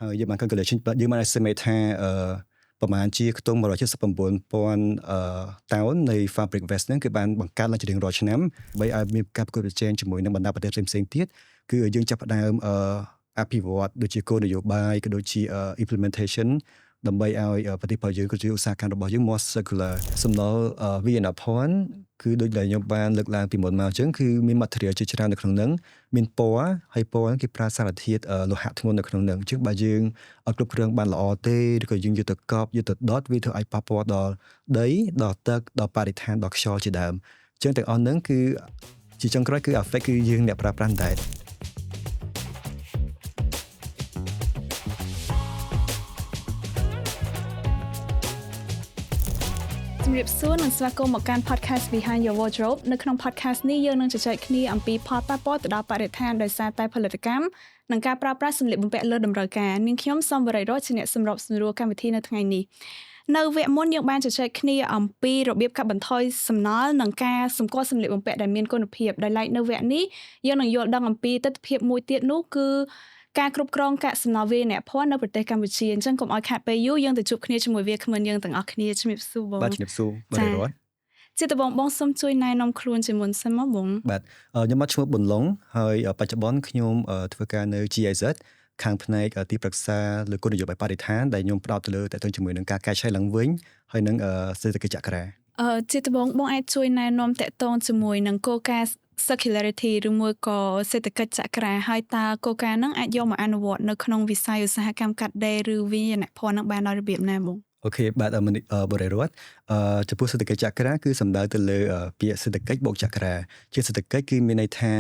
ហើយយើងបាន calculation យើងបាន estimate ថាប្រហែលជាខ្ទង់179,000តោននៃ fabric waste ហ្នឹងគឺបានបង្កើតឡើងជារៀងរាល់ឆ្នាំដើម្បីឲ្យមានការប្រកួតប្រជែងជាមួយនឹងបណ្ដាប្រទេសផ្សេងៗទៀតគឺយើងចាប់ផ្ដើមអភិវឌ្ឍដូចជាគោលនយោបាយក៏ដូចជា implementation ដើម្បីឲ្យប្រទេសរបស់យើងក៏ជាឧស្សាហកម្មរបស់យើង more circular។ សំណល់វាយនភ័ណ្ឌគឺដូចដែលខ្ញុំបានលើកឡើងពីមុនមកអញ្ចឹងគឺមាន material ជាច្រើននៅក្នុងហ្នឹងមានពណ៌ហើយពណ៌ហ្នឹងគេប្រើសារធាតុលោហៈធ្ងន់នៅក្នុងហ្នឹងអញ្ចឹងបើយើងអត់គ្រប់គ្រងបានល្អទេឬក៏យើងយកទៅកប់យកទៅដុតវាធ្វើឲ្យប៉ះពាល់ដល់ដីដល់ទឹកដល់បរិស្ថានដល់ខ្យល់ជាដើមអញ្ចឹងទាំងអស់ហ្នឹងគឺជាចុងក្រោយគឺ affect គឺយើងអ្នកប្រើប្រាស់ដែរ។ ជំរាបសួរនិងស្វាគមន៍មកកាន់ podcast Behind Your Wardrobe។ នៅក្នុង podcast នេះយើងនឹងជជែកគ្នាអំពីផលប៉ះពាល់ទៅដល់បរិស្ថានដោយសារតែផលិតកម្មនិងការប្រើប្រាស់សម្លៀកបំពាក់លើសតម្រូវការនាងខ្ញុំសំវរីរតជាអ្នកសម្របសម្រួលកម្មវិធីនៅថ្ងៃនេះនៅវគ្គមុនយើងបានជជែកគ្នាអំពីរបៀបកាត់បន្ថយសំណល់និងការសម្គាល់សម្លៀកបំពាក់ដែលមានគុណភាពដោយឡែកនៅវគ្គនេះយើងនឹងយល់ដឹងអំពីទិដ្ឋភាពមួយទៀតនោះគឺការគ្រប់គ្រងកាកសំណល់វាយនភ័ណ្ឌនៅប្រទេសកម្ពុជាអញ្ចឹងកុំឲ្យខាតពេលយូរយើងទៅជួបគ្នាជាមួយវាគ្មិនយើងទាំងអស់គ្នាជំរាបសួរបង។ បាទជំរាបសួរបាទរត ជាដំបូងបងសូមជួយណែនាំខ្លួនជាមុនសិនមកបង។ បាទខ្ញុំមកឈ្មោះប៊ុនឡុងហើយបច្ចុប្បន្នខ្ញុំធ្វើការនៅ GIZ ខាងផ្នែកទីប្រឹក្សាលើគោលនយោបាយបរិស្ថានដែលខ្ញុំផ្ដោតទៅលើតទៅជាមួយនឹងការកែច្នៃឡើងវិញហើយនឹងសេដ្ឋកិច្ចចក្រា។ ជាដំបូងបងអាចជួយណែនាំតកតងជាមួយនឹងគោលការណ៍ circularity ឬមួយក៏សេដ្ឋកិច្ចចក្រាហើយតើគោលការណ៍ហ្នឹងអាចយកមកអនុវត្តនៅក្នុងវិស័យឧស្សាហកម្មកាត់ដេរឬវាយនភ័ណ្ឌហ្នឹងបានដោយរបៀបណាបង? OK បាទបរិរតចំពោះសេដ្ឋកិច្ចចក្រាគឺសំដៅទៅលើពាក្យសេដ្ឋកិច្ចបូកចក្រាជាសេដ្ឋកិច្ចគឺមានន័យថា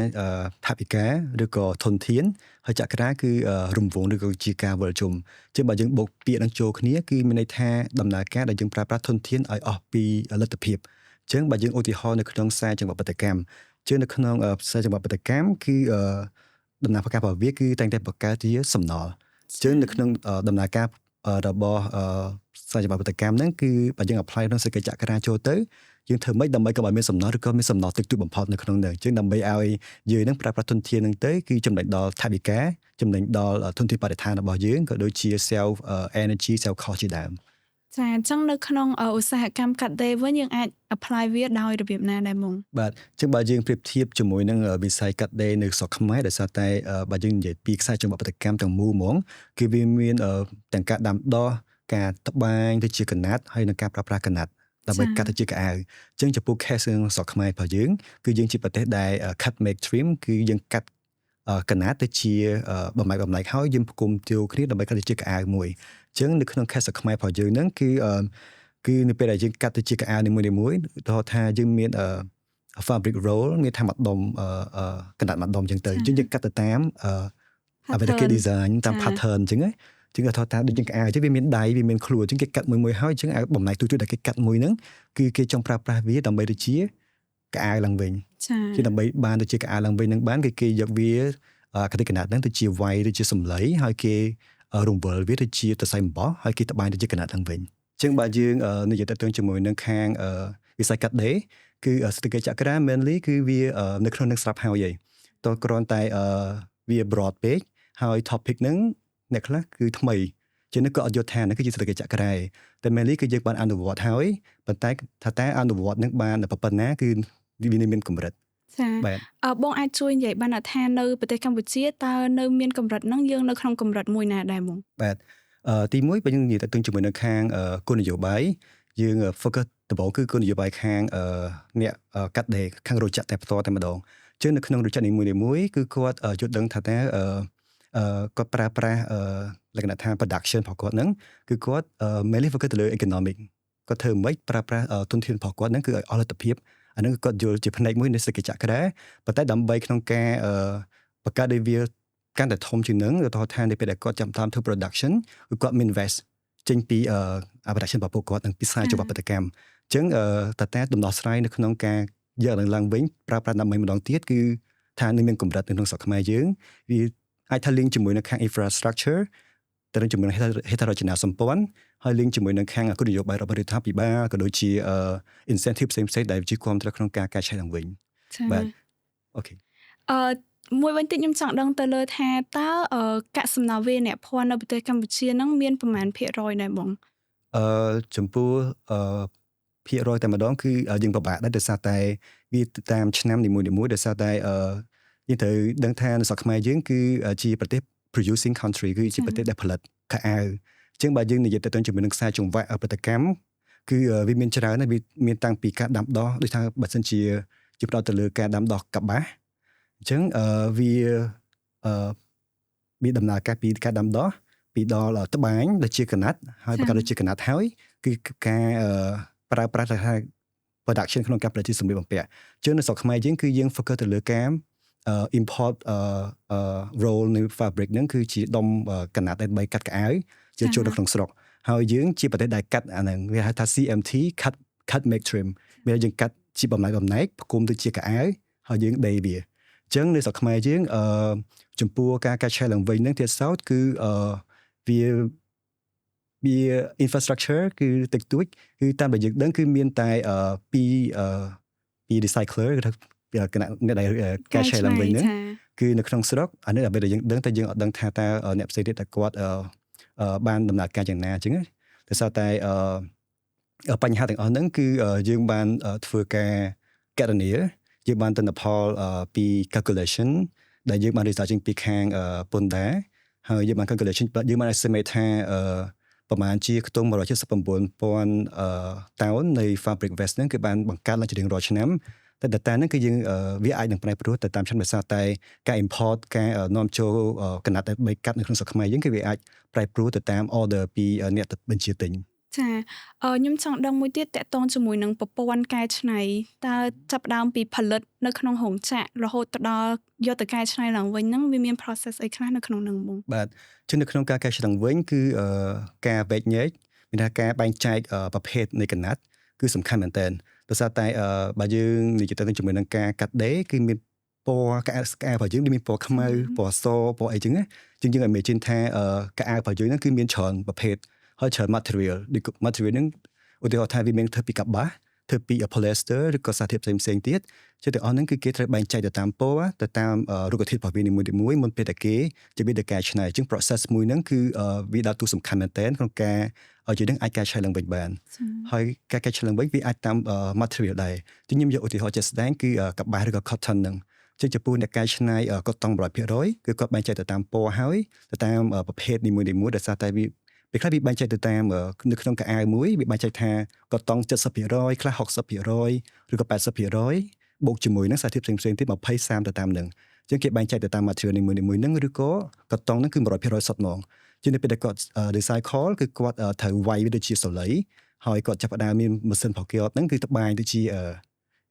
ថវិកាឬក៏ធនធានហើយចក្រាគឺរង្វង់ឬក៏ជាការវិលជុំជាបើយើងបូកពាក្យនឹងចូលគ្នាគឺមានន័យថាដំណើរការដែលយើងប្រើប្រាស់ធនធានឲ្យអស់ពីលទ្ធភាពអញ្ចឹងបើយើងឧទាហរណ៍នៅក្នុងខ្សែចង្វាក់ផលិតកម្មជានៅក្នុងខ្សែចង្វាក់ផលិតកម្មគឺដំណើរការរបស់វាគឺតែងតែបង្កើតជាសំណល់អញ្ចឹងនៅក្នុងដំណើរការរបស់ខ្សែចង្វាក់ផលិតកម្មហ្នឹងគឺបើយើង apply ក្នុងសេដ្ឋកិច្ចចក្រាចូលទៅយើងធ្វើម៉េចដើម្បីកុំឲ្យមានសំណល់ឬក៏មានសំណល់តិចតួចបំផុតនៅក្នុងនោះអញ្ចឹងដើម្បីឲ្យយើងនឹងប្រើប្រាស់ធនធានហ្នឹងទៅគឺចំណេញដល់ថវិកាចំណេញដល់ធនធានបរិស្ថានរបស់យើងក៏ដូចជា save energy, save cost ជាដើម។ ចាអញ្ចឹងនៅក្នុងឧស្សាហកម្មកាត់ដេរវិញយើងអាច apply វាដោយរបៀបណាដែរបង? បាទអញ្ចឹងបើយើងប្រៀបធៀបជាមួយនឹងវិស័យកាត់ដេរនៅស្រុកខ្មែរដោយសារតែបើយើងនិយាយពីខ្សែចង្វាក់ផលិតកម្មទាំងមូលហ្មងគឺវាមានទាំងការដាំដុះការត្បាញទៅជាកណាត់ហើយនិងការប្រើប្រាស់កណាត់ដើម្បីកាត់ទៅជាខោអាវអញ្ចឹងចំពោះ case ក្នុងស្រុកខ្មែររបស់យើងគឺយើងជាប្រទេសដែល cut, make, trim គឺយើងកាត់កណាត់ទៅជាបំណែកបំណែកហើយយើងផ្គុំចូលគ្នាដើម្បីកាត់ទៅជាខោអាវមួយអញ្ចឹងនៅក្នុង case ខ្មែររបស់យើងហ្នឹងគឺនៅពេលដែលយើងកាត់ទៅជាខោអាវនីមួយៗឧទាហរណ៍ថាយើងមាន fabric roll មានថាមួយដុំកណាត់មួយដុំអញ្ចឹងទៅអញ្ចឹងយើងកាត់ទៅតាមអ្វីដែលគេ design តាម pattern អញ្ចឹងណាជាងគាត់ថាដូចជាខោអាវអញ្ចឹងវាមានដៃវាមានខ្លួនអញ្ចឹងគេកាត់មួយមួយហើយអញ្ចឹងបំណែកទូទៅដែលគេកាត់មួយហ្នឹងគឺគេចង់ប្រើប្រាស់វាដើម្បីទៅជាខោអាវឡើងវិញជាដើម្បីបានទៅជាខោអាវឡើងវិញហ្នឹងបានគេយកវាកតិកណាត់ហ្នឹងទៅជាវ៉ៃឬជាសម្លៃហើយគេរង្វិលវាទៅជាសរសៃអំបោះហើយគេត្បាញទៅជាកណាត់ឡើងវិញអញ្ចឹងបើយើងនិយាយទៅជាមួយនឹងខាងវិស័យកាត់ដេរគឺសេដ្ឋកិច្ចចក្រា mainly គឺវានៅក្នុងនឹងស្រាប់ហើយតើគ្រាន់តែវា broad ពេកហើយ topic ហ្នឹងអ្នកខ្លះគឺថ្មីជាងនេះក៏អត់យល់ថានេះគឺជាសេដ្ឋកិច្ចចក្រាតែ mainly គឺយើងបានអនុវត្តហើយប៉ុន្តែថាតើអនុវត្តនឹងបានប៉ុណ្ណាគឺវាមានកម្រិត។ ចាបងអាចជួយនិយាយបានថានៅប្រទេសកម្ពុជាតើនៅមានកម្រិតហ្នឹងយើងនៅក្នុងកម្រិតមួយណាដែរបង? បាទទី1បើយើងនិយាយទៅជាមួយនៅខាងគោលនយោបាយយើង focus ដំបូងគឺគោលនយោបាយខាងអ្នកកាត់ដេរខាងរោងចក្រតែផ្ទាល់តែម្ដងអញ្ចឹងនៅក្នុងរោងចក្រនីមួយៗគឺគាត់យល់ដឹងថាតើគាត់ប្រើប្រាស់លក្ខណៈថា production របស់គាត់ហ្នឹងគឺគាត់ mainly focus ទៅលើ economic គាត់ធ្វើម៉េចប្រើប្រាស់ធនធានរបស់គាត់ហ្នឹងគឺឲ្យអស់លទ្ធភាពអាហ្នឹងគាត់យល់ជាផ្នែកមួយនៃសេដ្ឋកិច្ចចក្រាប៉ុន្តែដើម្បីក្នុងការបង្កើតឲ្យវាកាន់តែធំជាងហ្នឹងឧទាហរណ៍ថានៅពេលដែលគាត់ចាំតាមធ្វើ production គឺគាត់មាន invest ចេញពី production របស់ពួកគាត់និងពីខ្សែចង្វាក់ផលិតកម្មអញ្ចឹងតើតាដំណោះស្រាយនៅក្នុងការយកឡើងឡើងវិញប្រើប្រាស់ដើម្បីម្ដងទៀតគឺថានៅមានកម្រិតនៅក្នុងស្រុកខ្មែរយើងវាអាចថា link ជាមួយនៅខាង infrastructure ទៅនឹងជាមួយនឹងហេដ្ឋារចនាសម្ព័ន្ធហើយ link ជាមួយនឹងខាងគោលនយោបាយរបស់រដ្ឋាភិបាលក៏ដូចជា incentive ផ្សេងៗដែលជាគាំទ្រក្នុងការកែច្នៃឡើងវិញបាទ OK។ អឺ មួយវិញទៀតខ្ញុំចង់ដឹងទៅលើថាតើកាកសំណល់វាយនភ័ណ្ឌនៅប្រទេសកម្ពុជាហ្នឹងមានប្រមាណភាគរយដែរបង ចំពោះភាគរយតែម្ដងគឺយើងពិបាកដែរដោយសារតែវាតាមឆ្នាំនីមួយៗដោយសារតែយើងត្រូវដឹងថានៅស្រុកខ្មែរយើងគឺជាប្រទេស producing country គឺជាប្រទេសដែលផលិតខោអាវអញ្ចឹងបើយើងនិយាយទៅជាមួយនឹងខ្សែចង្វាក់ផលិតកម្មគឺវាមានច្រើនណាស់វាមានតាំងពីការដាំដុះដូចថាបើសិនជាជាផ្ដោតទៅលើការដាំដុះកប្បាសអញ្ចឹងអឺវាដំណើរការពីការដាំដុះពីដល់ត្បាញដែលជាកណាត់ហើយបង្កើតជាកណាត់ហើយគឺការប្រើប្រាស់ថា production ក្នុងការផលិតជាសម្លៀកបំពាក់អញ្ចឹងនៅស្រុកខ្មែរយើងគឺយើង focus ទៅលើការ import roll នៃ fabric ហ្នឹងគឺជាដុំកណាត់ដើម្បីកាត់ខោអាវជាចូលនៅក្នុងស្រុកហើយយើងជាប្រទេសដែលកាត់អាហ្នឹងវាហៅថា CMT cut make trim មានយើងកាត់ជាបំណែកបំណែកផ្គុំទៅជាខោអាវហើយយើងដេរវាអញ្ចឹងនៅស្រុកខ្មែរយើងចំពោះការកាត់ឆេះឡើងវិញហ្នឹងទៀតសោតគឺវាវា infrastructure គឺតិចតួចគឺតាមដែលយើងដឹងគឺមានតែពី recycler គឺថាគណៈអ្នកដែលកែច្នៃឡើងវិញហ្នឹងគឺនៅក្នុងស្រុកអានេះអ្វីដែលយើងដឹងតែយើងអត់ដឹងថាតើអ្នកផ្សេងទៀតតើគាត់បានដំណើរការយ៉ាងណាអញ្ចឹងដោយសារតែបញ្ហាទាំងអស់ហ្នឹងគឺយើងបានធ្វើការកណនាយើងបានទិន្នផលពី calculation ដែលយើងបាន research ចេញពីខាងពន្ធដារហើយយើងបាន calculation យើងបាន estimate ថាប្រហែលជាខ្ទង់179,000តោននៃ fabric waste ហ្នឹងគឺបានបង្កើតឡើងជារៀងរាល់ឆ្នាំតែ data ហ្នឹងគឺយើងវាអាចនឹងប្រែប្រួលទៅតាមឆ្នាំដោយសារតែការ import ការនាំចូលកណាត់ដើម្បីកាត់នៅក្នុងស្រុកខ្មែរយើងគឺវាអាចប្រែប្រួលទៅតាម order ពីអ្នកបញ្ជាទិញ ចាខ្ញុំចង់ដឹងមួយទៀតទាក់ទងជាមួយនឹងប្រព័ន្ធកែច្នៃតើចាប់ផ្ដើមពីផលិតនៅក្នុងរោងចក្ររហូតទៅដល់យកទៅកែច្នៃឡើងវិញហ្នឹងវាមាន process អីខ្លះនៅក្នុងហ្នឹងបង បាទជានៅក្នុងការកែច្នៃឡើងវិញគឺការវែកញែកមានថាការបែងចែកប្រភេទនៃកណាត់គឺសំខាន់មែនទែនដោយសារតែបើយើងនិយាយទៅជាមួយនឹងការកាត់ដេរគឺមានពណ៌កៅកៅរបស់យើងមានពណ៌ខ្មៅពណ៌សពណ៌អីចឹងណាជាងយើង imagine ថាកៅរបស់យើងហ្នឹងគឺមានច្រើនប្រភេទហើយច្រើន material ដូច material ហ្នឹងឧទាហរណ៍ថាវាមានធ្វើពីកប្បាសធ្វើពី polyester ឬក៏សារធាតុផ្សេងផ្សេងទៀតជាទាំងអស់ហ្នឹងគឺគេត្រូវបែងចែកទៅតាមពណ៌ទៅតាមរុក្ខធាតុរបស់វានីមួយៗមុនពេលតែគេជាវិធីកែច្នៃអញ្ចឹង process មួយហ្នឹងគឺវាដើរតួសំខាន់មែនទែនក្នុងការឲ្យយើងនឹងអាចកែច្នៃឡើងវិញបានហើយការកែច្នៃឡើងវិញវាអាចតាម material ដែរជាងខ្ញុំយកឧទាហរណ៍ជាក់ស្ដែងគឺកប្បាសឬក៏ cotton ហ្នឹងជាចំពោះអ្នកកែច្នៃកូតុង100%គឺគាត់បែងចែកទៅតាមពណ៌ហើយទៅតាមប្រភេទនីមួយៗដោយសារតែវាពេលខ្លះវាបែងចែកទៅតាមនៅក្នុងកៅអៅមួយវាបែងចែកថាកូតុង70%ខ្លះ60%ឬក៏80%បូកជាមួយនឹងសារធាតុផ្សេងៗទៀត20 30ទៅតាមនឹងអញ្ចឹងគេបែងចែកទៅតាម material នីមួយៗហ្នឹងឬក៏កូតុងហ្នឹងគឺ100%សុទ្ធហ្មងជាងនៅពេលដែលគាត់ recycle គឺគាត់ត្រូវវាយវាដូចជាសំឡីហើយគាត់ចាប់ផ្ដើមមានម៉ាស៊ីនរបស់គេហ្នឹងគឺត្បាញទៅជា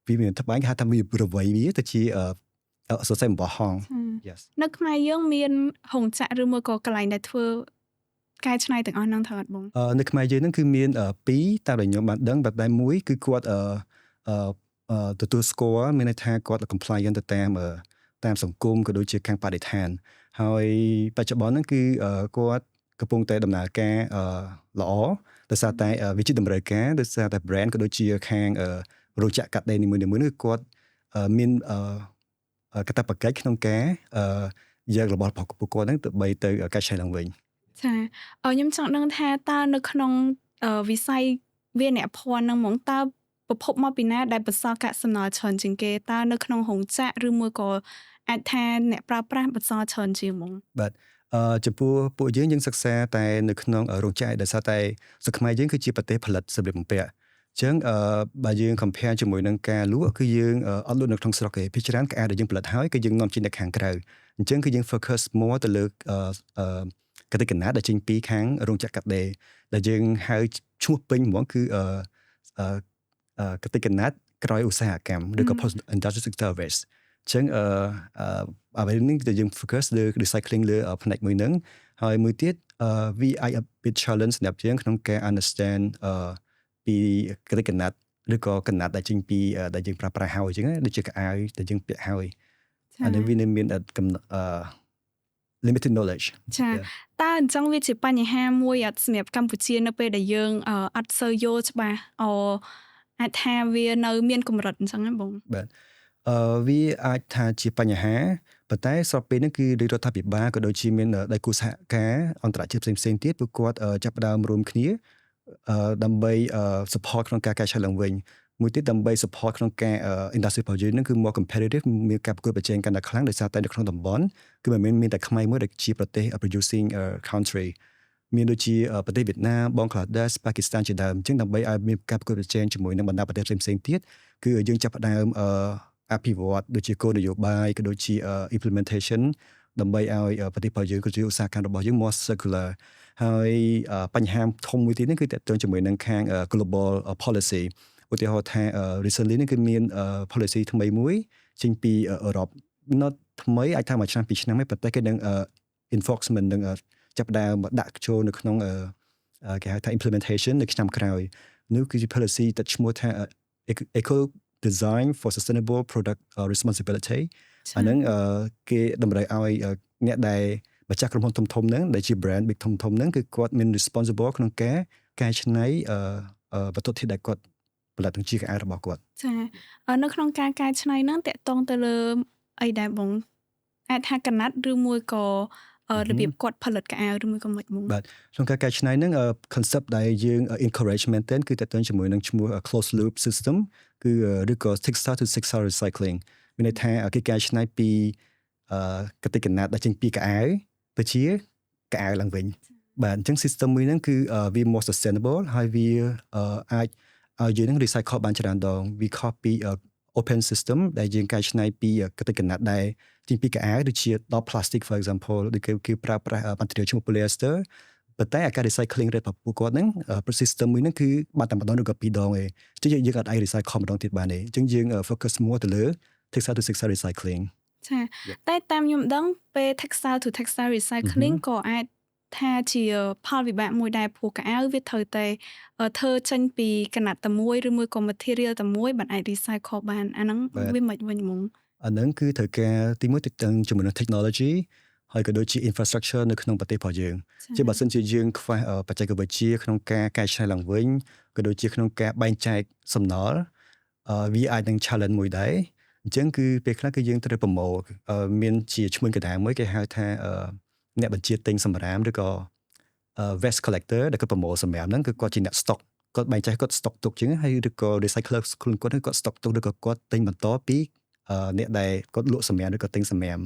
វាមានត្បាញគេហៅថាវារវៃវាទៅជាសរសៃអំបោះហង Yes នៅខ្មែរយើងមានរោងចក្រឬមួយក៏កន្លែងដែលធ្វើកែច្នៃទាំងអស់ហ្នឹងត្រូវអត់បង នៅខ្មែរយើងហ្នឹងគឺមានពីរតាមដែលខ្ញុំបានដឹងតែមួយគឺគាត់អឺទទួលស្គាល់មានន័យថាគាត់ compliant ទៅតាមតាមសង្គមក៏ដូចជាខាងបរិស្ថានហើយបច្ចុប្បន្នហ្នឹងគឺគាត់កំពុងតែដំណើរការល្អដោយសារតែវាជាតម្រូវការដោយសារតែ brand ក៏ដូចជាខាងរោងចក្រកាត់ដេរនីមួយៗគឺគាត់មានកាតព្វកិច្ចក្នុងការយករបស់របស់ពួកគាត់ហ្នឹងដើម្បីទៅកែច្នៃឡើងវិញ ចាខ្ញុំចង់ដឹងថាតើនៅក្នុងវិស័យវាយនភ័ណ្ឌហ្នឹងហ្មងតើប្រភពមកពីណាដែលបន្សល់កាកសំណល់ច្រើនជាងគេតើនៅក្នុងរោងចក្រឬមួយក៏អាចថាអ្នកប្រើប្រាស់បន្សល់ច្រើនជាងហ្មង បាទចំពោះពួកយើងយើងសិក្សាតែនៅក្នុងរោងចក្រដោយសារតែស្រុកខ្មែរយើងគឺជាប្រទេសផលិតសម្លៀកបំពាក់អញ្ចឹងបើយើង compare ជាមួយនឹងការលក់គឺយើងអត់លក់នៅក្នុងស្រុកទេភាគច្រើនខោអាវដែលយើងផលិតហើយគឺយើងនាំចេញទៅខាងក្រៅអញ្ចឹងគឺយើង focus more ទៅលើអឺកតិកណាដែលចេញពីខាងរោងចក្រកាត់ដេរដែលយើងហៅឈ្មោះពេញហ្មងគឺអឺកតិកណាត់ក្រោយឧស្សាហកម្មឬក៏ post industrial sector waste អញ្ចឹងអ្វីនេះដែលយើង focus លើ recycling លើផ្នែកមួយហ្នឹងហើយមួយទៀតវាអាច a bit challenge សម្រាប់យើងក្នុងការ understand ពីកតិកណាត់ឬក៏កណាត់ដែលចេញពីដែលយើងប្រើប្រាស់ហើយអញ្ចឹងដូចជាខោអាវដែលយើងពាក់ហើយអានេះវានៅមានអឺ limited knowledge. ចាតើអញ្ចឹងវាជាបញ្ហាមួយអត់សម្រាប់កម្ពុជានៅពេលដែលយើងអត់សូវយល់ច្បាស់អអាចថាវានៅមានកម្រិតអញ្ចឹងណាបង បាទវាអាចថាជាបញ្ហា ប៉ុន្តែស្របពេលហ្នឹងគឺរាជរដ្ឋាភិបាលក៏ដូចជាមានដៃគូសហការអន្តរជាតិផ្សេងៗទៀតពួកគាត់ចាប់ផ្ដើមរួមគ្នាដើម្បី support ក្នុងការកែច្នៃឡើងវិញមួយទៀតដើម្បី support ក្នុងការ industry របស់យើងហ្នឹងគឺ more competitive មានការប្រកួតប្រជែងកាន់តែខ្លាំងដោយសារតែនៅក្នុងតំបន់គឺមិនមែនមានតែខ្មែរមួយដែលជាប្រទេស producing country មានដូចជាប្រទេសវៀតណាមបង់ក្លាដេសប៉ាគីស្ថានជាដើមអញ្ចឹងដើម្បីឲ្យមានការប្រកួតប្រជែងជាមួយនឹងបណ្ដាប្រទេសផ្សេងៗទៀតគឺយើងចាប់ផ្ដើមអភិវឌ្ឍដូចជាគោលនយោបាយក៏ដូចជា implementation ដើម្បីឲ្យប្រទេសរបស់យើងក៏ជាឧស្សាហកម្មរបស់យើង more circular ហើយបញ្ហាធំមួយទៀតនេះគឺទាក់ទងជាមួយនឹងខាង global policy ឧទាហរណ៍ថា recently នេះគឺមាន policy ថ្មីមួយចេញពីអឺរ៉ុប not ថ្មីអាចថាមួយឆ្នាំពីរឆ្នាំហើយប៉ុន្តែគេនឹង enforcement នឹងចាប់ផ្ដើមដាក់ចូលនៅក្នុងគេហៅថា implementation នៅឆ្នាំក្រោយនោះគឺជា policy ដែលឈ្មោះថា Eco Design for Sustainable Product Responsibility អាហ្នឹងគេតម្រូវឲ្យអ្នកដែលម្ចាស់ក្រុមហ៊ុនធំៗហ្នឹងដែលជា brand big ធំៗហ្នឹងគឺគាត់មាន responsible ក្នុងការកែច្នៃវត្ថុធាតុដែលគាត់ផលិតទាំងជាខោអាវរបស់គាត់។ ចានៅក្នុងការកែច្នៃហ្នឹងទាក់ទងទៅលើអីដែរបងអាចថាកណាត់ឬមួយក៏របៀបគាត់ផលិតខោអាវឬមួយក៏មិនហ្មង? បាទក្នុងការកែច្នៃហ្នឹង concept ដែលយើង encourage មែនទែនគឺទាក់ទងជាមួយនឹងឈ្មោះ closed loop system គឺឬក៏ textile to textile recycling មានន័យថាគេកែច្នៃពីកតិកណាត់ដែលចេញពីខោអាវទៅជាខោអាវឡើងវិញបាទអញ្ចឹង system មួយហ្នឹងគឺវា more sustainable ហើយវាអាចឲ្យយើងនឹង recycle បានច្រើនដងវាខុសពី open system ដែលយើងកែច្នៃពីកតិកណាត់ដែលចេញពីខោអាវដូចជាដល់ plastic, for example ដូចគេប្រើប្រាស់ material ឈ្មោះ polyester ប៉ុន្តែអាការ recycling rate របស់ពួកគាត់ហ្នឹង system មួយហ្នឹងគឺបានតែម្ដងឬក៏ពីរដងឯងអញ្ចឹងយើងអត់អាច recycle ម្ដងទៀតបានទេអញ្ចឹងយើង focus more ទៅលើ textile to textile recycling។ ចាតែតាមខ្ញុំដឹងពេល textile to textile recycling ក៏អាចថាជាផលវិបាកមួយដែរព្រោះខោអាវវាត្រូវតែធ្វើចេញពីកណាត់តែមួយឬមួយក៏ material តែមួយបានអាច recycle បានអាហ្នឹងវាមិនវិញហ្មង? អាហ្នឹងគឺត្រូវការទីមួយទៅទាំងជាមួយនឹង technology ហើយក៏ដូចជា infrastructure នៅក្នុងប្រទេសរបស់យើងជាបើសិនជាយើងខ្វះបច្ចេកវិទ្យាក្នុងការកែច្នៃឡើងវិញក៏ដូចជាក្នុងការបែងចែកសំណល់វាអាចនឹង challenge មួយដែរអញ្ចឹងគឺពេលខ្លះគឺយើងត្រូវប្រមូលមានជាឈ្មោះកណ្ដាលមួយគេហៅថាអ្នកបញ្ជាទិញសម្រាមឬក៏ waste collector ដែលគាត់ប្រមូលសម្រាមហ្នឹងគឺគាត់ជាអ្នក stock គាត់បែងចែកគាត់ stock ទុកជាងហើយឬក៏ recycler ខ្លួនគាត់គាត់ stock ទុកឬក៏គាត់ទិញបន្តពីអ្នកដែលគាត់លក់សម្រាមឬក៏ទិញសម្រាម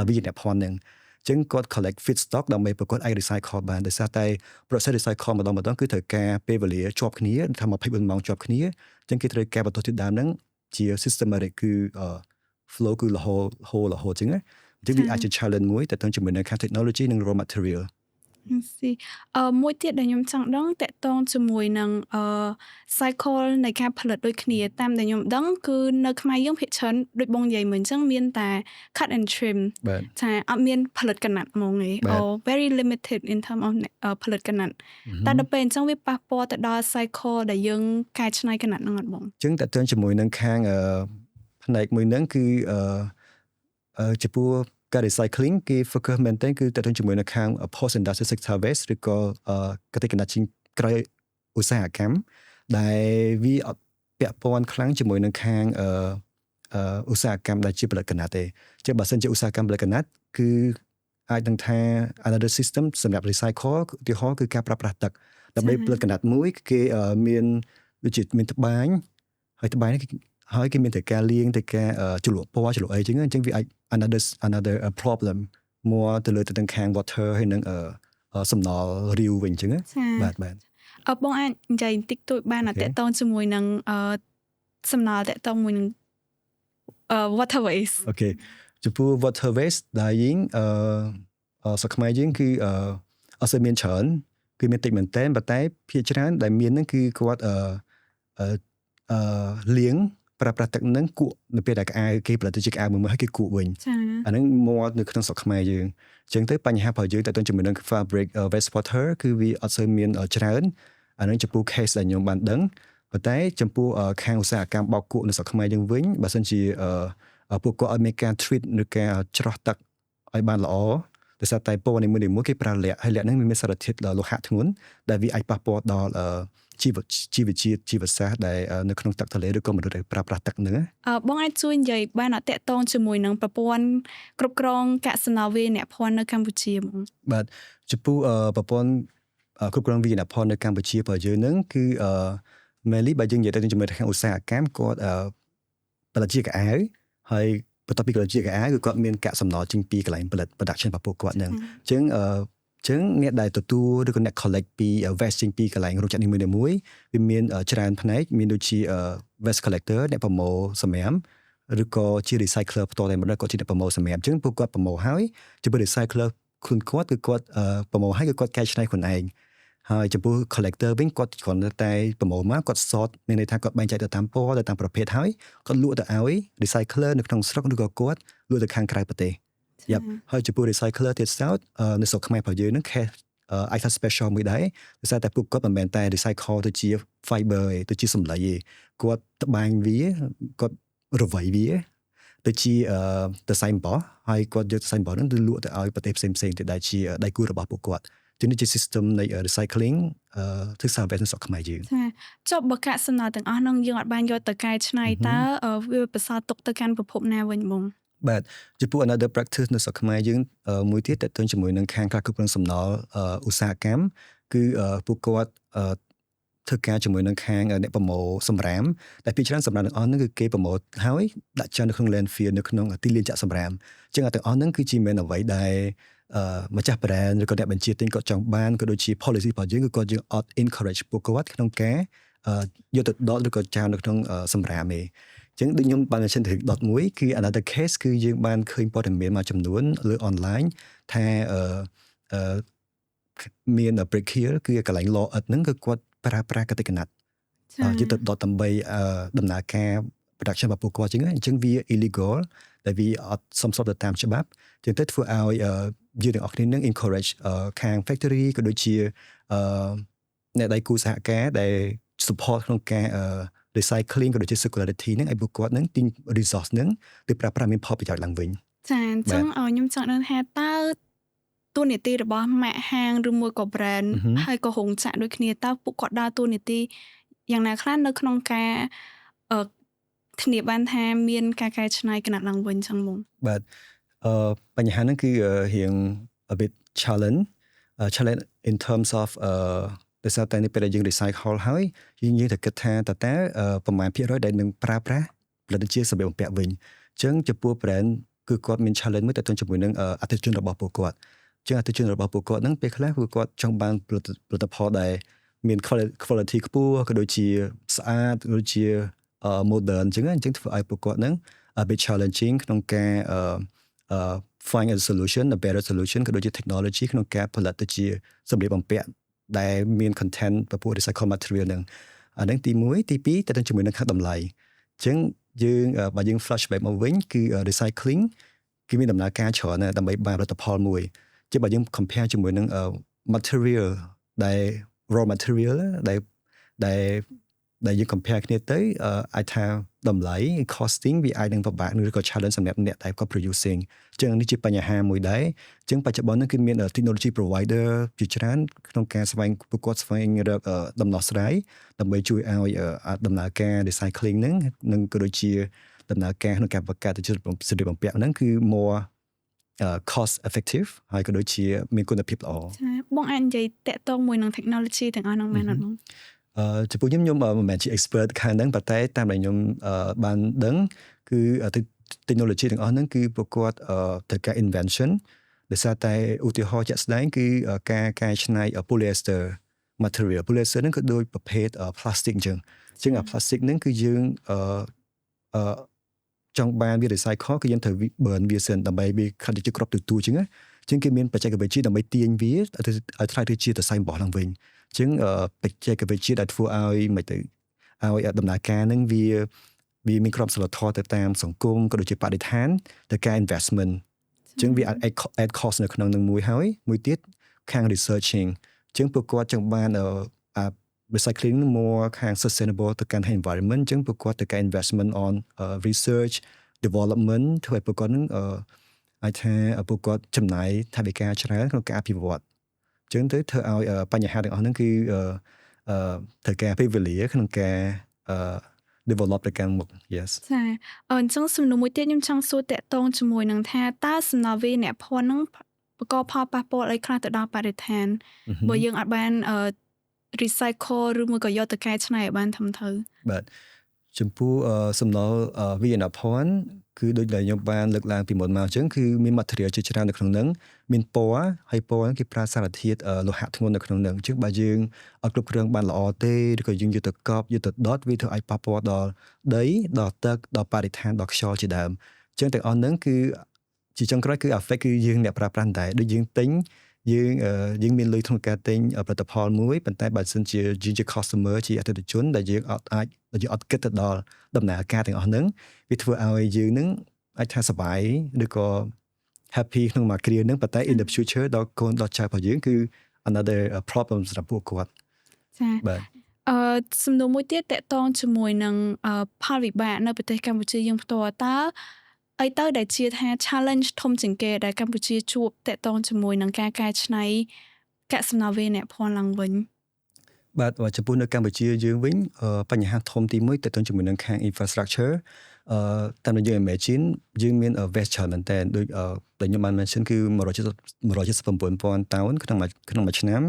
វិជ្ជាភ័ណ្ឌហ្នឹងអញ្ចឹងគាត់ collect feedstock ដើម្បីប្រកបអាច recycle បានដោយសារតែ process recycle ម្ដងម្ដងគឺត្រូវការពេលវេលាជាប់គ្នាថា24ម៉ោងជាប់គ្នាអញ្ចឹងគេត្រូវការបន្ទាត់ទីដើមហ្នឹងជា systematic គឺ flow គឺរហូតហូររហូតអញ្ចឹងណាអញ្ចឹងវាអាចជា challenge មួយតែទៅជាមួយនឹងខាង technology និង raw material។ ស៊ីមួយទៀតដែលខ្ញុំចង់ដឹងទាក់ទងជាមួយនឹងcycle នៃការផលិតដូចគ្នាតាមដែលខ្ញុំដឹងគឺនៅខ្មែរយើងភាគច្រើនដូចបងនិយាយមិញអញ្ចឹងមានតែ cut and trim ចាអត់មានផលិតកណាត់ហ្មងឯង or very limited in term of ផលិតកណាត់តែដល់ពេលអញ្ចឹងវាប៉ះពាល់ទៅដល់ cycle ដែលយើងកែច្នៃកណាត់ហ្នឹងអត់បង? អញ្ចឹងតើតើជាមួយនឹងខាងផ្នែកមួយហ្នឹងគឺអឺចំពោះការ recycling គេ focus មែនទែនគឺតទៅជាមួយនៅខាង post industrial sector waste ឬក៏កតិកណាត់ជាងក្រោយឧស្សាហកម្មដែលវាអត់ពាក់ព័ន្ធខ្លាំងជាមួយនឹងខាងអឺឧស្សាហកម្មដែលជាផលិតកណាត់ទេចឹងបើសិនជាឧស្សាហកម្មផលិតកណាត់គឺអាចនឹងថា another system សម្រាប់ recycle ឧទាហរណ៍គឺការប្រើប្រាស់ទឹកដើម្បីផលិតកណាត់មួយគេមានដូចជាមានត្បាញហើយត្បាញនេះហើយគេមានតែការលាងតែការជ្រលក់ពណ៌ជ្រលក់អីចឹងអញ្ចឹងវាអាច another problem more ទៅលើទៅទាំងខាង water ហើយនឹងសំណល់រាវវិញអញ្ចឹងបាទបាទ អឺបងអាចនិយាយបន្តិចតួចបានទាក់ទងជាមួយនឹងអឺសំណល់ទាក់ទងមួយនឹងwater waste? Okay ចំពោះ water waste dyeing ស្រុកខ្មែរយើងគឺអឺអត់សូវមានច្រើនគឺមានតិចមែនតើប៉ុន្តែភាគច្រើនដែលមានហ្នឹងគឺគាត់អឺអឺលាងប្រើប្រាស់ទឹកហ្នឹងគក់នៅពេលដែលខោអាវគេផលិតទៅជាខោអាវមួយមួយហើយគេគក់វិញអាហ្នឹងមកនៅក្នុងស្រុកខ្មែរយើងអញ្ចឹងទៅបញ្ហារបស់យើងតទៅជាមួយនឹង fabric waste water គឺវាអត់សូវមានច្រើនអាហ្នឹងចំពោះ case ដែលខ្ញុំបានដឹងប៉ុន្តែចំពោះខាងឧស្សាហកម្មបោកគក់នៅស្រុកខ្មែរយើងវិញបើសិនជាពួកគាត់អត់មានការ treat ឬការច្រោះទឹកឲ្យបានល្អ ដោយសារតែពណ៌នីមួយៗគេប្រើល័ក្ខហើយល័ក្ខហ្នឹងវាមានសារធាតុលោហៈធ្ងន់ដែលវាអាចប៉ះពាល់ដល់ជីវជីវជាតិជីវសាស្ត្រដែលនៅក្នុងទឹកទន្លេឬក៏មនុស្សដែលប្រើប្រាស់ទឹកហ្នឹងណា បងអាចជួយនិយាយបានអត់តាក់ទងជាមួយនឹងប្រព័ន្ធគ្រប់គ្រងកាកសំណល់វាយនភណ្ឌនៅកម្ពុជាហ្មង? បាទចំពោះប្រព័ន្ធគ្រប់គ្រងវាយនភណ្ឌនៅកម្ពុជារបស់យើងហ្នឹងគឺmainly បើយើងនិយាយទៅជាមួយខាងឧស្សាហកម្មគាត់ផលិតជាខោអាវហើយបន្ទាប់ពីផលិតជាខោអាវគឺគាត់មានកាកសំណល់ចេញពីកន្លែងផលិត production របស់ពួកគាត់ហ្នឹងអញ្ចឹងអឺចឹងអ្នកដែលទទួលឬក៏អ្នក collect ពី waste ចេញពីកន្លែងរោងចក្រនីមួយៗវាមានច្រើនផ្នែកមានដូចជា waste collector អ្នកប្រមូលសំរាមឬក៏ជា recycler ផ្ទាល់តែម្ដងគាត់ជាអ្នកប្រមូលសំរាមអញ្ចឹងពួកគាត់ប្រមូលហើយចំពោះ recycler ខ្លួនគាត់គឺគាត់ប្រមូលហើយគឺគាត់កែច្នៃខ្លួនឯងហើយចំពោះ collector វិញគាត់គ្រាន់តែប្រមូលមកគាត់ sort មានន័យថាគាត់បែងចែកទៅតាមពណ៌ទៅតាមប្រភេទហើយគាត់លក់ទៅឲ្យ recycler នៅក្នុងស្រុកឬក៏គាត់លក់ទៅខាងក្រៅប្រទេសយ៉ាប់ហើយចំពោះ recycler ទៀតសោតនៅស្រុកខ្មែររបស់យើងហ្នឹង case អាចថា special មួយដែរដោយសារតែពួកគាត់មិនមែនតែ recycle ទៅជា fiber ទេទៅជាសម្លីទេគាត់ត្បាញវាគាត់រវៃវាទៅជាសរសៃអំបោះហើយគាត់យកសរសៃអំបោះហ្នឹងទៅលក់ទៅឲ្យប្រទេសផ្សេងៗទៀតដែលជាដៃគូរបស់ពួកគាត់ជានេះជា system នៃ recycling ធ្វើ service នៅស្រុកខ្មែរយើង ចាចុះបើកាកសំណល់ទាំងអស់ហ្នឹងយើងអត់បានយកទៅកែច្នៃតើវាបន្សល់ទុកទៅកាន់ប្រភពណាវិញបង បាទចំពោះ another practice នៅស្រុកខ្មែរយើងមួយទៀតតើតើជាមួយនឹងខាងការគ្រប់គ្រងសំណល់ឧស្សាហកម្មគឺពួកគាត់ធ្វើការជាមួយនឹងខាងអ្នកប្រមូលសម្រាមតែពីច្រើនសម្រាមទាំងអស់ហ្នឹងគឺគេប្រមូលហើយដាក់ចោលនៅក្នុង landfill នៅក្នុងទីលានចាក់សម្រាមអញ្ចឹងទាំងអស់ហ្នឹងគឺជាមិនអ្វីដែលម្ចាស់ brand ឬក៏អ្នកបញ្ជាទិញគាត់ចង់បានក៏ដូចជា policy របស់យើងគឺគាត់យើងអត់ encourage ពួកគាត់ក្នុងការយកទៅដុតឬក៏ចោលនៅក្នុងសម្រាមទេអញ្ចឹងដូចខ្ញុំបាន mention ទៅដុតមួយគឺ another case គឺយើងបានឃើញព័ត៌មានមួយចំនួនលើ online ថាអឺអឺមាន brick kiln គឺកន្លែងឡឥដ្ឋហ្នឹងគឺគាត់ប្រើប្រាស់កតិកណាត់យកទៅដុតដើម្បីដំណើរការ production របស់ពួកគាត់អញ្ចឹងអញ្ចឹងវា illegal ដែលវាអត់សមស្របទៅតាមច្បាប់ចឹងទៅធ្វើឲ្យយើងទាំងអស់គ្នានឹង encourage ខាង factory ក៏ដូចជាអ្នកដៃគូសហការដែល support ក្នុងការ recycling ក៏ដូចជា circularity ហ្នឹងឲ្យពួកគាត់ហ្នឹងទិញ resource ហ្នឹងទៅប្រើប្រាស់មានផលប្រយោជន៍ឡើងវិញ ចាអញ្ចឹងខ្ញុំចង់ដឹងថាតើតួនាទីរបស់ម៉ាកហាងឬមួយក៏ brand ហើយក៏រោងចក្រដូចគ្នាតើពួកគាត់ដើរតួនាទីយ៉ាងណាខ្លះនៅក្នុងការអឺធានាបានថាមានការកែច្នៃក្រណាត់ឡើងវិញចឹងមក បាទអឺបញ្ហាហ្នឹងគឺរៀង a bit challenge in terms of ដោយសារតែនៅពេលដែលយើង recycle ហើយយើងយើងត្រូវគិតថាតើតើប្រមាណភាគរយដែលនឹងប្រើប្រាស់ផលិតជាសម្លៀកបំពាក់វិញអញ្ចឹងចំពោះ brand គឺគាត់មាន challenge មួយទៅជាមួយនឹងអតិថិជនរបស់ពួកគាត់អញ្ចឹងអតិថិជនរបស់ពួកគាត់ហ្នឹងពេលខ្លះគឺគាត់ចង់បានផលិតផលដែលមាន quality ខ្ពស់ក៏ដូចជាស្អាតក៏ដូចជា modern អញ្ចឹងធ្វើឲ្យពួកគាត់ហ្នឹង a bit challenging ក្នុងការ find a solution, a better solution ក៏ដូចជា technology ក្នុងការផលិតទៅជាសម្លៀកបំពាក់ដែលមាន content ពពួក recycle material ហ្នឹងអាហ្នឹងទី1ទី2តើទៅជាមួយនឹងខាងតម្លៃអញ្ចឹងយើងបើយើង flashback មកវិញគឺ recycling គឺមានដំណើរការច្រើនណាស់ដើម្បីបានផលិតផលមួយជាបើយើង compare ជាមួយនឹង material ដែល raw material ដែលដែលដែលយើង compare គ្នាទៅអាចថាតម្លៃ costing វាអាចនឹងពិបាកឬក៏ challenge សម្រាប់អ្នកដែលគាត់ producing អញ្ចឹងនេះជាបញ្ហាមួយដែរអញ្ចឹងបច្ចុប្បន្ននេះគឺមាន technology provider ជាច្រើនក្នុងការស្វែងពួកគាត់ស្វែងរកដំណោះស្រាយដើម្បីជួយឲ្យដំណើរការ recycling ហ្នឹងនិងក៏ដូចជាដំណើរការក្នុងការបង្កើតទៅជាសម្លៀកបំពាក់ហ្នឹងគឺ more cost effective ហើយក៏ដូចជាមានគុណភាពល្អ ចាបងអាចនិយាយតាក់ទងមួយនឹង technology ទាំងអស់ហ្នឹងមែនអត់បង ចំពោះខ្ញុំខ្ញុំមិនមែនជា expert ខាងហ្នឹងប៉ុន្តែតាមដែលខ្ញុំបានដឹងគឺ technology ទាំងអស់ហ្នឹងគឺពួកគាត់ត្រូវការ invention ដោយសារតែឧទាហរណ៍ជាក់ស្ដែងគឺការកែច្នៃ polyester material polyester ហ្នឹងគឺដូចប្រភេទ plastic អញ្ចឹងអញ្ចឹងអា plastic ហ្នឹងគឺយើងអឺអឺចង់បានវា recycle គឺយើងត្រូវ burn វាសិនដើម្បីវាខាត់ទៅជាគ្រាប់ទូទូអញ្ចឹងណាអញ្ចឹងគេមានបច្ចេកវិទ្យាដើម្បីទាញវាឲ្យក្លាយទៅជាសរសៃអំបោះឡើងវិញអញ្ចឹងបច្ចេកវិទ្យាដែលធ្វើឲ្យមិនទៅឲ្យដំណើរការហ្នឹងវាវាមានក្រមសីលធម៌ទៅតាមសង្គមក៏ដូចជាបរិស្ថានទៅការ investment អញ្ចឹងវាអាច add cost នៅក្នុងនឹងមួយហើយមួយទៀតខាង researching អញ្ចឹងពួកគាត់ចង់បានអា recycling more ខាង sustainable ទៅកាន់ environment អញ្ចឹងពួកគាត់ទៅការ investment on research development ធ្វើឲ្យពួកគាត់នឹង អាចថាពួកគាត់ចំណាយថវិកាច្រើនក្នុងការអភិវឌ្ឍអញ្ចឹងទៅធ្វើឲ្យបញ្ហាទាំងអស់ហ្នឹងគឺអឺត្រូវការពេលវេលាក្នុងការdevelop ទៅកាន់មុខ yes។ ចាអញ្ចឹងសំណួរមួយទៀតខ្ញុំចង់សួរតាក់ទងជាមួយនឹងថាតើសំណល់វាយនភ័ណ្ឌហ្នឹងបង្កផលប៉ះពាល់អីខ្លះទៅដល់បរិស្ថានបើយើងអត់បានrecycle ឬមួយក៏យកទៅកែច្នៃឲ្យបានត្រឹមត្រូវ? បាទចំពោះសំណល់វាយនភ័ណ្ឌគឺដូចដែលខ្ញុំបានលើកឡើងពីមុនមកអញ្ចឹងគឺមាន material ជាច្រើននៅក្នុងហ្នឹងមានពណ៌ហើយពណ៌ហ្នឹងគេប្រើសារធាតុលោហៈធ្ងន់នៅក្នុងហ្នឹងអញ្ចឹងបើយើងអត់គ្រប់គ្រងបានល្អទេឬក៏យើងយកទៅកប់យកទៅដុតវាធ្វើឲ្យប៉ះពាល់ដល់ដីដល់ទឹកដល់បរិស្ថានដល់ខ្យល់ជាដើមអញ្ចឹងទាំងអស់ហ្នឹងគឺជាចុងក្រោយគឺ affect គឺយើងអ្នកប្រើប្រាស់ដែរដូចយើងទិញយើងយើងមានលុយក្នុងការទិញផលិតផលមួយប៉ុន្តែបើសិនជាយើងជា customer ជាអតិថិជនដែលយើងអត់អាចដែលយើងអត់គិតទៅដល់ដំណើរការទាំងអស់ហ្នឹងវាធ្វើឲ្យយើងនឹងអាចថាសប្បាយឬក៏ happy ក្នុងមួយគ្រាហ្នឹងប៉ុន្តែ in the future ដល់កូនដល់ចៅរបស់យើងគឺ another problem សម្រាប់ពួកគាត់។ ចា បាទ។ សំណួរមួយទៀតតាក់ទងជាមួយនឹងផលវិបាកនៅប្រទេសកម្ពុជាយើងផ្ទាល់តើអីទៅដែលជាថា challenge ធំជាងគេដែលកម្ពុជាជួបតាក់ទងជាមួយនឹងការកែច្នៃកាកសំណល់វាយនភ័ណ្ឌឡើងវិញ? បាទចំពោះនៅកម្ពុជាយើងវិញបញ្ហាធំទី1ទាក់ទងជាមួយនឹងខាង infrastructure តាមដែលយើង imagine យើងមាន waste ច្រើនមែនតើដូចដែលខ្ញុំបាន mention គឺ179,000តោនក្នុងមួយឆ្នាំ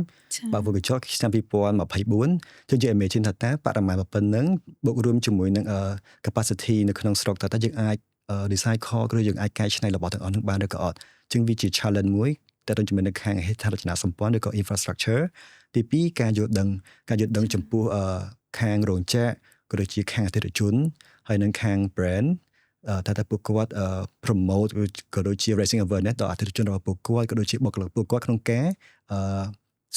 បើវិកញ្ចក់ឆ្នាំ2024ចឹងយើង imagine ថាតើបរិមាណប៉ុណ្ណឹងបូករួមជាមួយនឹង capacity នៅក្នុងស្រុកតើយើងអាច recycle ឬយើងអាចកែច្នៃរបស់ទាំងអស់នោះបានឬក៏អត់ចឹងវាជា challenge មួយតើទៅជាមួយនឹងខាងហេដ្ឋារចនាសម្ព័ន្ធឬក៏ infrastructure ទី2ការយល់ដឹងការយល់ដឹងចំពោះខាងរោងចក្រក៏ដូចជាខាងអតិថិជនហើយនិងខាង brand តើពួកគាត់ promote ក៏ដូចជា raising awareness ដល់អតិថិជនរបស់ពួកគាត់ក៏ដូចជាបុគ្គលិកពួកគាត់ក្នុងការ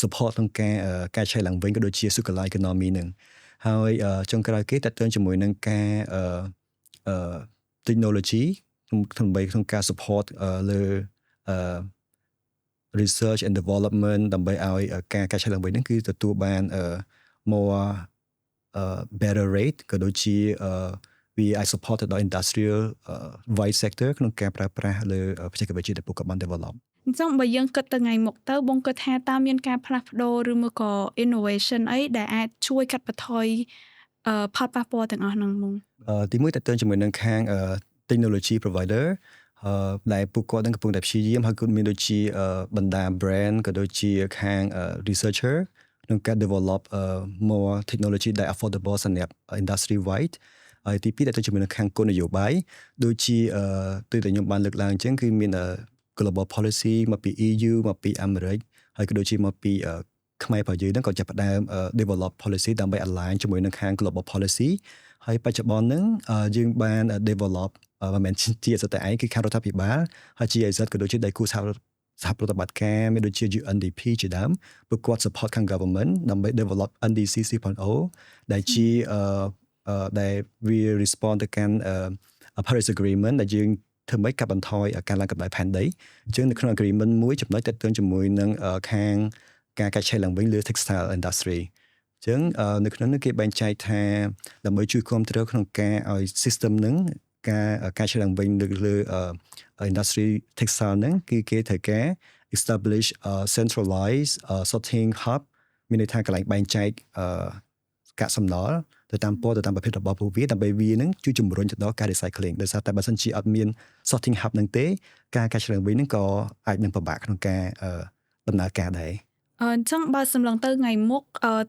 support ក្នុងការកែច្នៃឡើងវិញក៏ដូចជា circular economy នឹងហើយចុងក្រោយគេតើតើជាមួយនឹងការអឺ technology ក្នុងក្នុងការ support លើresearch and development ដើម្បីឲ្យការកែច្នៃឡើងវិញហ្នឹងគឺទទួលបាន more better rate ក៏ដូចជាវាអាច support ទៅដល់ industrial wide sector ក្នុងការប្រើប្រាស់លើបច្ចេកវិទ្យាដែលពួកគាត់បាន develop។ អញ្ចឹងបើយើងគិតទៅថ្ងៃមុខទៅបងគិតថាតើមានការផ្លាស់ប្ដូរឬមួយក៏ innovation អីដែលអាចជួយកាត់បន្ថយផលប៉ះពាល់ទាំងអស់ហ្នឹងមក? ទីមួយតើតើជាមួយនឹងខាង technology provider ដែលពួកគាត់នឹងកំពុងតែព្យាយាមហើយគាត់មានដូចជាបណ្ដា brand ក៏ដូចជាខាង researcher ក្នុងការ develop more technology ដែល affordable សម្រាប់ industry wide ហើយទីពីរដែលទៅជាមួយនឹងខាងគោលនយោបាយដូចជាទើតែខ្ញុំបានលើកឡើងអញ្ចឹងគឺមាន global policy មកពី EU មកពីអាមេរិកហើយក៏ដូចជាមកពីខ្មែររបស់យើងហ្នឹងក៏ចាប់ផ្ដើម develop policy ដើម្បី align ជាមួយនឹងខាង global policy ហើយបច្ចុប្បន្នហ្នឹងយើងបាន develop មិនមែនជាសតឯងគឺខាងរដ្ឋាភិបាលហើយ GIZ ក៏ដូចជាដៃគូសហសហប្រតិបត្តិការមានដូចជា UNDP ជាដើមពួកគាត់ support ខាង government ដើម្បី develop NDC 3.0ដែលជាដែលវា respond ទៅកាន់ Paris Agreement ដែលយើងធ្វើម៉េចកាត់បន្ថយការឡើងកម្ដៅផែនដីអញ្ចឹងនៅក្នុង agreement មួយចំណុចទាក់ទងជាមួយនឹងខាងការកែច្នៃឡើងវិញលើ textile industry អញ្ចឹងនៅក្នុងនោះគេបែងចែកថាដើម្បីជួយគ្រប់គ្រងក្នុងការឲ្យ system ហ្នឹងការកែច្នៃឡើងវិញលើលើ industry textile ហ្នឹងគឺគេត្រូវការ establish a centralized sorting hub មានន័យថាកន្លែងបែងចែកកាកសំណល់ទៅតាមពណ៌ទៅតាមប្រភេទរបស់ពួកវាដើម្បីវានឹងជួយជំរុញទៅដល់ការ recycling ដោយសារតែបើសិនជាអត់មាន sorting hub ហ្នឹងទេការកែច្នៃវិញហ្នឹងក៏អាចនឹងពិបាកក្នុងការដំណើរការដែរ។ អញ្ចឹងបើសម្លឹងទៅថ្ងៃមុខ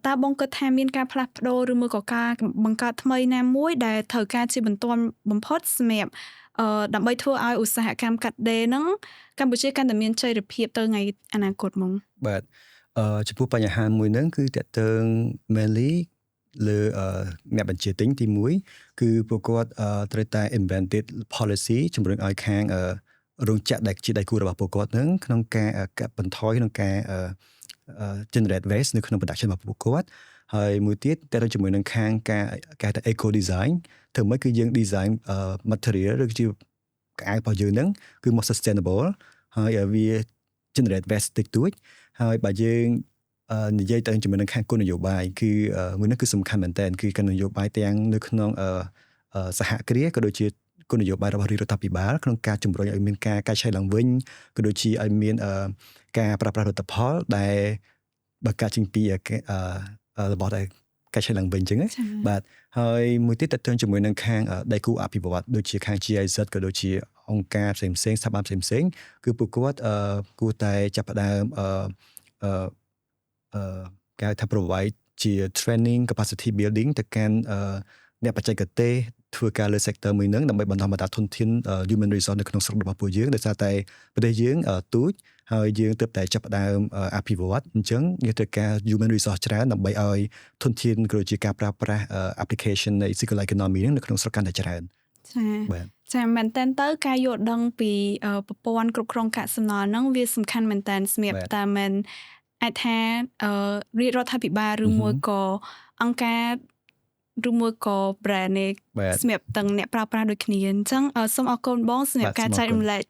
តើបងគិតថាមានការផ្លាស់ប្ដូរឬមួយក៏ការបង្កើតថ្មីណាមួយដែលត្រូវការជាបន្ទាន់បំផុតសម្រាប់ដើម្បីធ្វើឲ្យឧស្សាហកម្មកាត់ដេរហ្នឹងកម្ពុជាកាន់តែមានចីរភាពទៅថ្ងៃអនាគតមក? បាទចំពោះបញ្ហាមួយហ្នឹងគឺទាក់ទង mainly លើអ្នកបញ្ជាទិញទី1គឺពួកគាត់ត្រូវតែ invented policy ជំរុញឲ្យខាងរោងចក្រដែលជាដៃគូរបស់ពួកគាត់ហ្នឹងក្នុងការកាត់បន្ថយក្នុងការ generate waste នៅក្នុង production របស់ពួកគាត់ហើយមួយទៀតតើជាមួយនឹងខាងការគេហៅថា eco design ធ្វើម៉េចគឺយើង design material ឬជាខោអាវរបស់យើងហ្នឹងគឺមក sustainable ហើយវា generate waste តិចតួចហើយបើយើងនិយាយទៅជាមួយនឹងខាងគោលនយោបាយគឺមួយនេះគឺសំខាន់មែនតើគឺគោលនយោបាយទាំងនៅក្នុងសហគ្រាសក៏ដូចជា គោលនយោបាយរបស់រាជរដ្ឋាភិបាលក្នុងការជំរុញឲ្យមានការកែច្នៃឡើងវិញក៏ដូចជាឲ្យមានការប្រើប្រាស់ផលិតផលដែលបើការចេញពីរបស់ដែលកែច្នៃឡើងវិញអញ្ចឹងណាបាទហើយមួយទៀតតើតើជាមួយនឹងខាងដៃគូអភិវឌ្ឍដូចជាខាង GIZ ក៏ដូចជាអង្គការផ្សេងផ្សេងស្ថាប័នផ្សេងផ្សេងគឺពួកគាត់គួរតែចាប់ផ្ដើមអឺអឺអឺគេហៅថា provide ជា training capacity building ទៅកាន់អ្នកបច្ចេកទេសធ្វើការលើ sector មួយហ្នឹងដើម្បីបណ្ដុះបណ្ដាលធនធាន human resource នៅក្នុងស្រុករបស់ពួកយើងដោយសារតែប្រទេសយើងទូចហើយយើងទើបតែចាប់ផ្ដើមអភិវឌ្ឍអញ្ចឹងយើងត្រូវការ human resource ច្រើនដើម្បីឲ្យធនធានក៏ដូចជាការប្រើប្រាស់ application នៃ circular economy ហ្នឹងនៅក្នុងស្រុកកាន់តែច្រើន ចា បាទ ចាមែនតើទៅការយល់ដឹងពីប្រព័ន្ធគ្រប់គ្រងកាកសំណល់ហ្នឹងវាសំខាន់មែនតើសម្រាប់តែមិនអាចថារាជរដ្ឋាភិបាលឬមួយក៏អង្គការឬមួយក៏ brand នេះសម្រាប់ទាំងអ្នកប្រើប្រាស់ដូចគ្នាអញ្ចឹងសូមអរគុណបងសម្រាប់ការចែករំលែក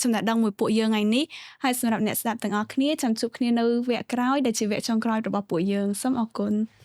ចំណេះដឹងមួយពួកយើងថ្ងៃនេះហើយសម្រាប់អ្នកស្ដាប់ទាំងអស់គ្នាចាំជួបគ្នានៅវគ្គក្រោយដែលជាវគ្គចុងក្រោយរបស់ពួកយើងសូមអរគុណ។